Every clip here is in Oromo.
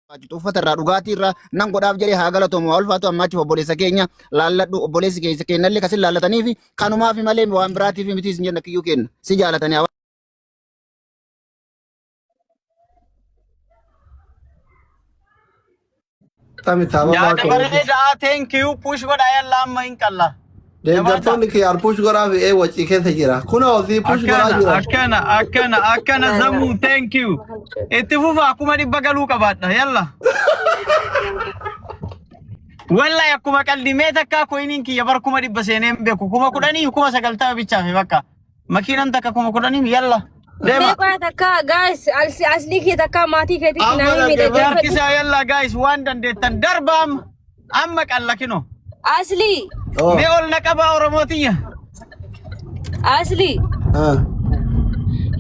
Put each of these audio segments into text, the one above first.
Barbaachisu uffata irraa, dhugaatii irraa nan godhaaf jedhee haa galatoomu, haa ulfaatu. Ammaachiif obboleessa keenya laalladhu. Obboleessi keessa kennallee kasin laallataniif kanumaaf malee waan biraatiif miti isin jenna. Kiyyuu kenna si jaalatanii. Tami taababaa Yaada koo. bareedaa, thank you. Push godhaa, yalla, amma hin qalla. Deeggartoonni kiyyaar push godhaa fi ee wacii keessa jira. Kunoo sii push godhaa Akkana jira. akkana akkana akkana. Zamuu, thank you. Itti fufa, 100,000 galuu qabaadha, yalla. Wallahi akkuma qaldi mee takkaa coiniin kiyya bar 100,000 seenee hin beeku, 10,000 90,000 bichaafe bakka makiinan takka 10,000, yalla deema. Meeqaa takka guys, aslii kee takka maatii keetitti Amma naa himi. dhaggeeffadhu. Dhaggeeffadhu. Harkisaa, yalla guys, waan dandeettan darba, amma amma qalla kino. Aslii. Oh. Mee ol na qabaa, Oromootiya. Aslii. Ah.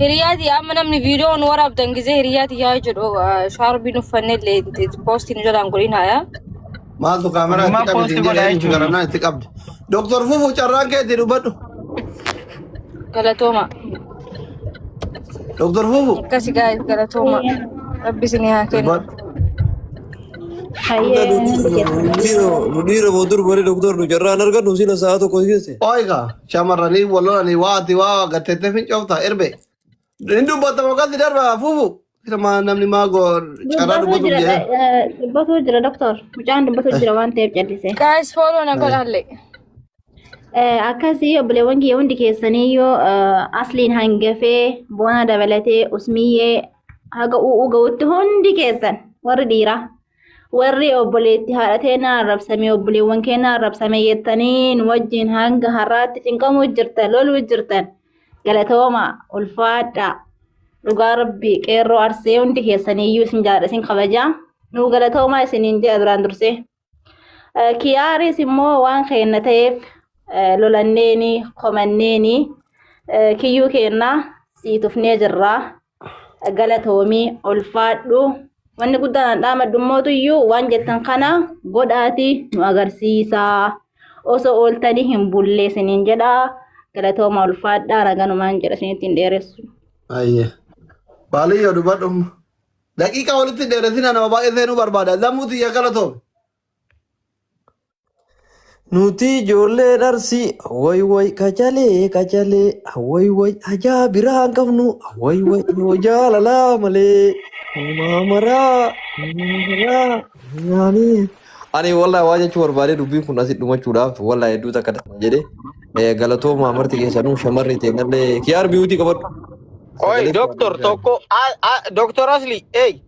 Hiriyaati amma namni viidiyoo nu waraabdan gisee hiriyaati yaa jedhu shaarbiin uffannee illee poostii nu jalaan godhin haaya. Maaltu kaameraa Maa itti qabdi poostii hin godhaa jedhee eenyutu jechuudha. garanaa itti qabdi. Doktor Fufu, carraan kee itti dubbadhu. Galatooma. Doktor Fufu. Akkasi guys, galatooma. Rabbi isin haa kennu. Dubbadhu. Hayyee. Nu dhiira moo dur malee, doktor, nu carraan argannu sila sa'a tokko keessa. Ooyika shamarranii wal lolanii waa ati waa gatteettee fincoofta erbe. Inni dubbatamu akkasi darba, Fufu. Maa namni maa goo carraa Dubbatu dubbatuuf jira jedhee. Dubbatu jira, doktor. Mucaan dubbatu jira waan ta'eef callise. Guys, follow na godhallee. Akkasii obboleewwan kiyya hundi keessaniyyuu, asliin hangafee boona dabalatee usmiyyee haga u'uu ga'utti hundi keessan, warri dhiiraa warri obboleetti haadha teenaa arrabsame, obboleewwan keenyaa arrabsame jettanii nu wajjin hanga har'aatti cinqamuu jirtan, loluu jirtan, galatooma, ulfaadha. Dhugaa rabbi, qeerroo Arsee hundi keessaniyyuu isin jaadha, isin kabajaa, nuu galatoomaa isiniin jedha duraan dursee. Kiyaaris immoo waan keenna ta'eef lolanneeni komanneeni kiyyuu keennaa sii tufnee jirraa, galatoomii, ulfaadhu. Wanni guddaan an dhaamadhu immootuyyuu waan jettan kana godhaati nu agarsiisaa, osoo ooltanii hin bullee isiniin jedhaa. Galatooma, ulfaadhaa, naganumaan jedha, isinitti hin dheeressu. Ayyee. Baaliyyoo, dubbadhu. Daqiiqaa walitti dheeresina, nama baay'ee seenuu barbaada. Lammuu tiyya, galatoome. Nuti ijoolleen Arsii way way qacalee qacalee, way way hajaa biraa hin qabnu, way way yoo jaalalaa malee uumaa maraa maraa nyaanii. Ani wallahi waa jechuu barbaadee dubbiin kun asii dhumachuudhaaf wallahi hedduu takka jedhee galatooma marti keessanuu, shamarri teennallee kiyaar biyuutii qabadhu. Oi, Sagalee doktor tokko, doktor Asli, ey,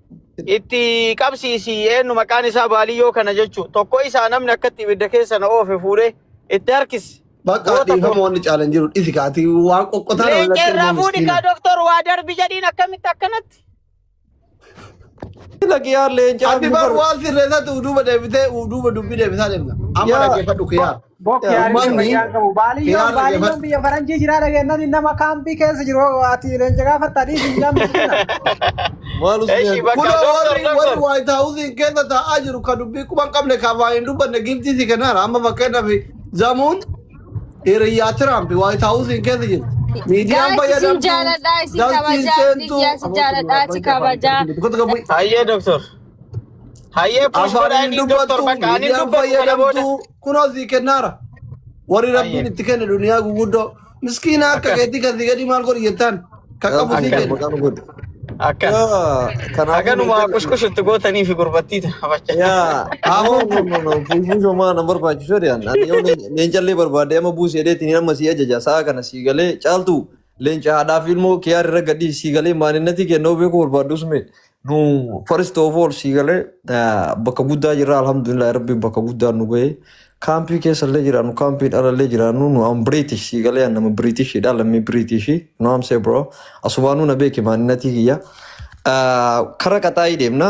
itti qabsiisi, eenyu maqaan isaa, Baaliyyoo kana jechu tokko isaa namni akkatti ibidda keessa na oofe fuudhee itti harkisi. Bakka Goota dhiifama koo. wanni caalan jiru dhisi kaati waan qoqqotaa nama Leenca latti irraa ilmoo fuudhi miskiina. kaa, doktor, waa darbi jedhiin, akkamitti akkanatti. Kiyaar leencaa Ati bar waan sirreessatti duuba deebitee duuba dubbii deebisaa deemna. Amma Yaa. dhaggeeffadhu, kiyaar. Bokki yaariin Uummanni fayyaan qabu. Baaliyyoo kiyaar baaliyyoo dhaggeeffadhu. biyya faranjii jiraa dhageenyaan nama kaampii keessa jiru ati leenca gaafatta, dhiisi hin miskiina. Maal Eshi usmee bakka Kunoo doktor warri warri doktor. White House keessa taa'aa jiru kan dubbii quba hin qabne, kan waa hin dubbanne giftii si kennaara. Amma fakkeenyaaf Zamuun hiriyyaa Tiraamp White House keessa jirti. Miidiyaan Guys, isin fayyadamtu jaaladha, isin daltiin kabajaa, seentu. biyya isin jaaladha, si kabajaa. Hayyee doktor. Hayyee, push godhaa Afaaniin inni doktor dubbattu, bakka ani miidiyaan dubbatu kana booda. fayyadamtu kunoo sii kennaara. Warri rabbiin Hayyee. itti kenne duniyaa guguddoo. Miskiina akka Akkas. keetii kan si gadi maal godhi jettaan kan qabu sii Akkas. kenna. Maqaan godhe. Akkas. Yaa kanaafuu Haganuma kuskusutti gootanii fi gurbattii taphachaa. Yaa Haafuu. no no no no fuufuu shomaa na barbaachisu jedhan. Ani yoo leencallee barbaade amma buusee dheetiin amma sii ajaja sa'a kana sii galee, caaltu leenca haadhaa fi ilmoo kiyaar irra gadhii sii galee maaninnatii kennoo beekuu barbaadus mee nu first of all sii galee bakka guddaa jirra, alhamdulillah, rabbiin bakka guddaa nu ga'e. Kaampii keessa illee jiraannu, kaampiin ala illee jiraannu, nu am British sii galee, an nama Britishidha, lammii British nu am see bro, asumaanuu na beeki maaninnatii kiyya. Kara qaxaayii deemna.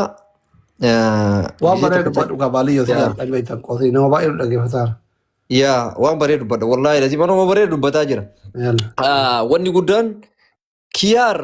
Waan Gisee bareedu tokko dubbadhu qaba baaliyyoo si yaa dhaggeeffatan qosii nama baay'ee nu dhaggeeffataara. Yaa, waan bareedu dubbadha, wallaahi lazima nama bareedu dubbataa jira. Yalla. Wanni guddaan kiyaar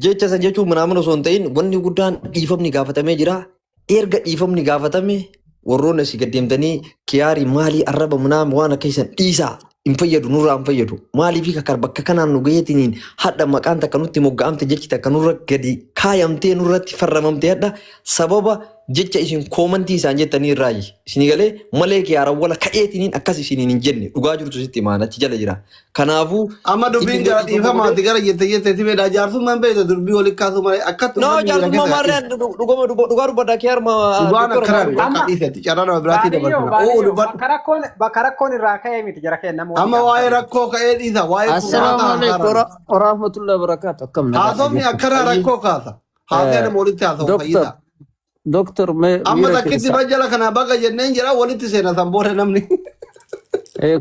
jecha san jechuun minaamin osoo hin ta'in, wanni guddaan dhiifamni gaafatamee jira. Erga dhiifamni gaafatame, warroonni asii gad deemtanii kiyaarii maalii arraba minaamin waan akka isan dhiisaa. Hin fayyadu, nurraa hin fayyadu. Maaliif kakar bakka kanaan nu gaheetiniin hadha maqaan takka nutti mogga'amte, jechi takka nurra gadi kaayamtee nurratti farramamte hadha sababa jecha isin koomantii isaan jettanii irraayi. Isinii galee malee kiyaarawwala ka'eetiniin akkas isiniin hin jenne, dhugaa jirtu sitti himaan achi jala jira. Kanaafuu Amma dubbiin isin gara dhiifama godhee dhiifamaati gara jette jetteeti beedha. Jaarsummaan beekta dubbii walitti kaasuu malee akkatti No, uummanni miira jaarsummaa keessa maarree dhugama dhugaa dubbadha kiyaar ma Dhugaan doktora akkanaa maal miti. Bakka Amma dhiisetti carraa nama biraatii baaliyyoo dabarsina. Oo baaliyyoo dubbadhu. bakka rakkoon irraa ka'ee miti jara keenya nama walii Amma waa'ee gaafatan. rakkoo ka'ee dhiisa. Waa'ee Assalaamu furmaataa alaikum haasaaran. warahmatullahi wabarakatuh. Akkam nagaadha Haasofni jirtu? akkanaa rakkoo kaasa. Haasee nama walitti haasawu Doktor, fayyisaa. doktor, mee Amma miira takkitti keessa bajjala kanaa baga jenneen jira walitti seena san booda namni.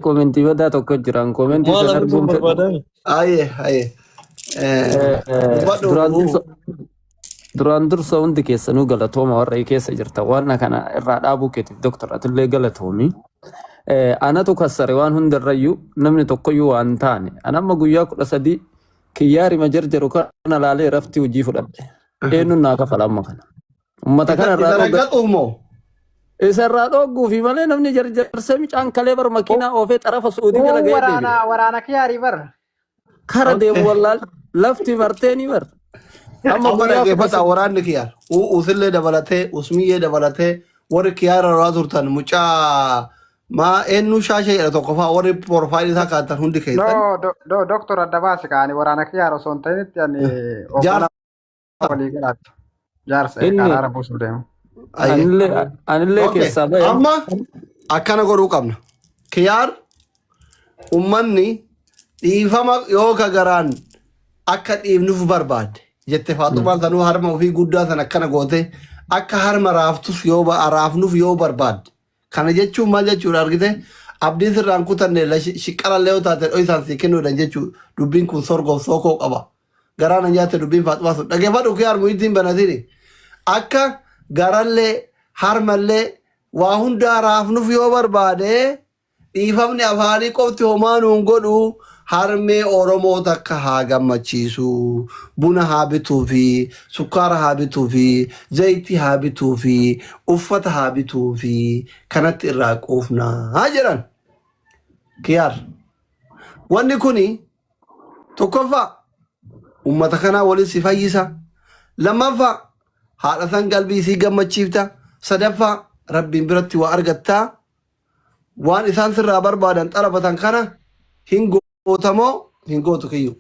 Koomentii badaa tokko jiran koomentii Maal san arguun arguun fedhu. barbaadame? Aye aye. Dubbadhu. Duraan dursa hundi keessanuu galatooma, warra keessa jirta waan kana irraa dhaabuu keetiif doktor atillee galatoomi. Anatu kassare waan hundarrayyuu, namni tokkoyyuu waan hin taane. An amma guyyaa 13 kiyyaarima jarjaru kana laalee raftii hojii fudhadhe. Eenyuun naa kafala amma kana? Uummata Isa kana isa irraa dhoogga. raggaxuuf moo? Isa irraa dhoogguufi malee namni jarjarsee micaan kalee bar makiinaa oofee xarafa Suudii jala Kun ga'ee waraana deebi'e. waraana kiyaarii bar. Kara deemu wallaal lafti martee ni bar. Amma Amma guyyaa kudha dhaggeeffata sadi. waraanni kiyyaar. Usillee dabalatee, usmiyyee dabalatee warri kiyyaara irraa turtan mucaa maa eenyu shaashee jedha tokko fa'aa warri profaayilii isaa kaa'atan hundi keessan. No, do doktor adda baasi kaani waraana kiyyaar osoo hin ta'initti ani hoogganaa Jaarsa. walii galaati. Jaarsa Inni karaara buusuuf deemu. Ayyee. anillee Okay. keessaa ba'e. Amma akkana godhuu qabna. Kiyyaar ummanni dhiifama yoo ka garaan akka dhiifnuuf barbaadde jette Faaxumaan sanuu harma ofii guddaa san akkana goote akka harma raaftus yoo raafnuuf yoo barbaadde. Kana jechuun maal jechuudha argite? Abdii sirraan kutanne shiqqarallee yoo taate dho'isaan sii kennuudhaan jechuu dubbiin kun sorgoof sookoo qaba. Garaa na nyaatte dubbiin Faaxumaa sun. Dhaggeeffadhu kiyyaar mu'ittiin banatini. Akka garallee harmallee waa hundaa raafnuuf yoo barbaade dhiifamni afaanii qofti homaa nuun godhu, harmee Oromoo takka haa gammachiisu. Buna haa bituufi, sukkaara haa bituufi, zayitii haa bituufi, uffata haa bituufi, kanatti irraa quufnaa jedhan. Kiyaar. Wanni kuni tokkoffaa ummata kanaa waliin si fayyisa. Lammaffaa haadha san qalbii isii gammachiifta. Sadaffaa rabbiin biratti waa argattaa. Waan isaan sirraa barbaadan xalabatan kana hin gootamoo hin gootu kiyyu?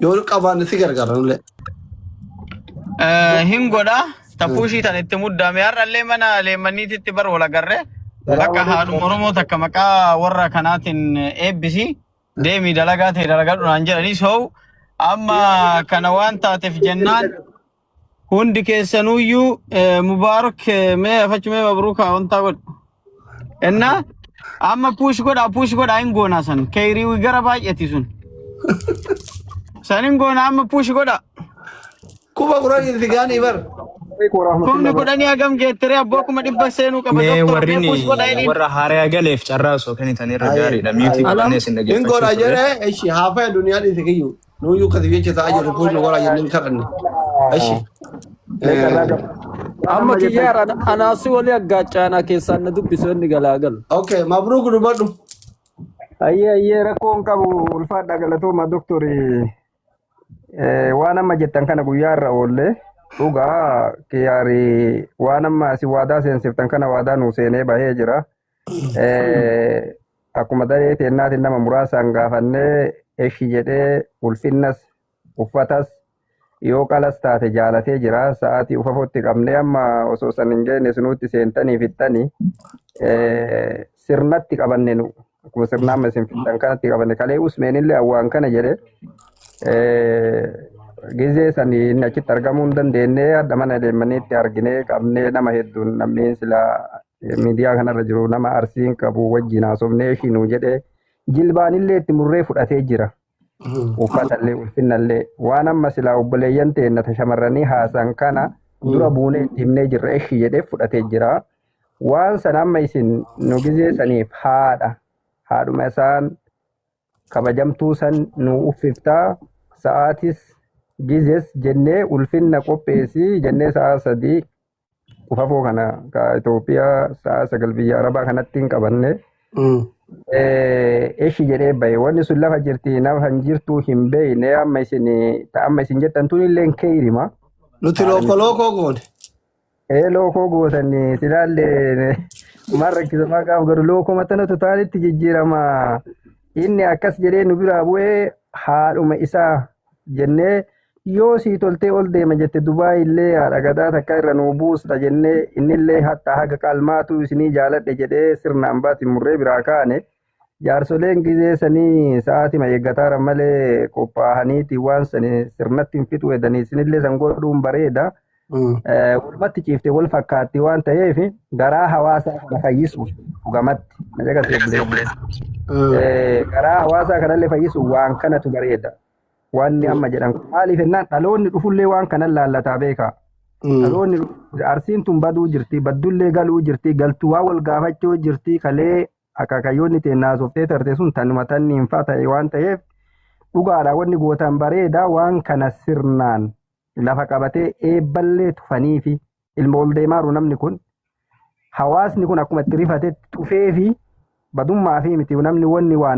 Yoo qabaanne si gargaara nullee. Hin godha. Tapuushii tan itti muddame har'allee mana leemmanniititti bar wal agarre. Bakka haadhuma Oromoo takka maqaa warra kanaatiin eebbisi. Deemii dalagaa ta'e dalagadhu naan jedhanii soo amma kana waan taateef jennaan hundi keessanuyyuu mubaarak mee afachu mee mabruuka wanta godhu. Enna amma push godha, push godha, hin goonaa san keeyrii gara baay'ati sun. San hin goona, amma push godha. 10,000 si gaanii bar. 10,000 hagam geettiree abboo 100,000 seenuu qaba. Mee Doktor warri mee push godha jedhiin. Warra haaraa galeef carraa osoo kennitan irra gaariidha. Miitii Aye. godhanii isin Hin godha dhaggeeffachuu ture. jedhee ishi haa fa'a duniyaa dhiise kiyyu. Nuyyuu akkasii jecha ta'aa jirru push nu godha jennee hin kadhanne. Ishi. Amma kiyyaar anaasi walii aggaaccaanaa keessaan na dubbisu inni galaa galu. Okay, mabruuk dubbadhu. Ayyee ayyee, rakkoo hin qabu, ulfaadha, galatooma doktori. Waan amma jettan kana guyyaa irra oollee dhugaa kiyaarii waan amma isin waadaa seensiftan kana waadaa nuu seenee bahee jira. Akkuma daree teennaatiin nama muraasaan gaafannee eshi jedhee ulfinnas uffatas yoo qalas taate jaalatee jira. Sa'aatii ufafotti qabnee amma osoo san hin geenye sunuutti seentanii fixxanii sirnatti qabanne nu akkuma sirna amma isin fixxan kanatti qabanne kalee usmeenillee awwaan kana jedhe gizee sanii inni achitti argamuu hin dandeenye hadha mana deemaniitti arginee qabnee nama hedduun namni silaa miidiyaa kanarra jiru nama arsiin qabu wajjin haasofnee ishii nuu jedhee jilbaanillee itti murree fudhatee jira. Uffatallee ulfinnallee waan amma silaa obboleeyyan teenna ta shamarranii haasan kana dura buunee itti himnee jirra ishii jedhee fudhatee jira. Waan sana amma isin nu gizee saniif haadha haadhuma isaan kabajamtuu san nu uffiftaa sa'aatis gizes jennee ulfinna qopheessii jennee sa'a 3 ufafoo kana ka Itoophiyaa sa'a 9 biyya Arabaa kanatti hin qabanne. Eshi jedhee bahe. Wanni sun lafa jirti lafa hin jirtu hin beekne amma isin amma isin jettan tun illee hin keerima. Nuti looko lookoo goone. Ee lookoo gootan silaallee maal rakkisamaa qabu garuu lookoo matanatu taalitti jijjiirama. Inni akkas jedhee nu biraa bu'ee haadhuma isaa jennee yoo sii toltee ol deema jette Dubaay illee haadha gadaa takka irra nuu buusta jennee innillee hatta haga qalmaatu isinii jaaladhe jedhee sirnaan baati murree biraa kaane. Jaarsoleen gizee sanii sa'aatima eeggataaran malee qophaa'aniiti waan sani sirnatti hin fixu jedhanii isinillee san godhuun bareeda. Walumatti ciifte wal fakkaatti waan ta'eef garaa hawaasaa kana fayyisuuf dhugamatti. Na caqasi obboleessa. Garaa hawaasaa kanallee fayyisuuf waan kanatu bareeda. Wanni amma jedhan kun maaliif jennaan dhaloonni dhufullee waan kanan laallataa beekaa. Dhaloonni Arsiin tun baduu jirti, baddullee galuu jirti, galtuu waa wal gaafachuu jirti, kalee akaakayyoonni teen haasoftee tarte sun tanuma tanniin faa ta'e waan ta'eef dhugaadha wanni gootan bareeda waan kana sirnaan lafa qabatee eebballee tufaniifi ilma ol deemaaru namni kun hawaasni kun akkuma itti rifatetti tufeefi badummaa fi miti namni wanni waa.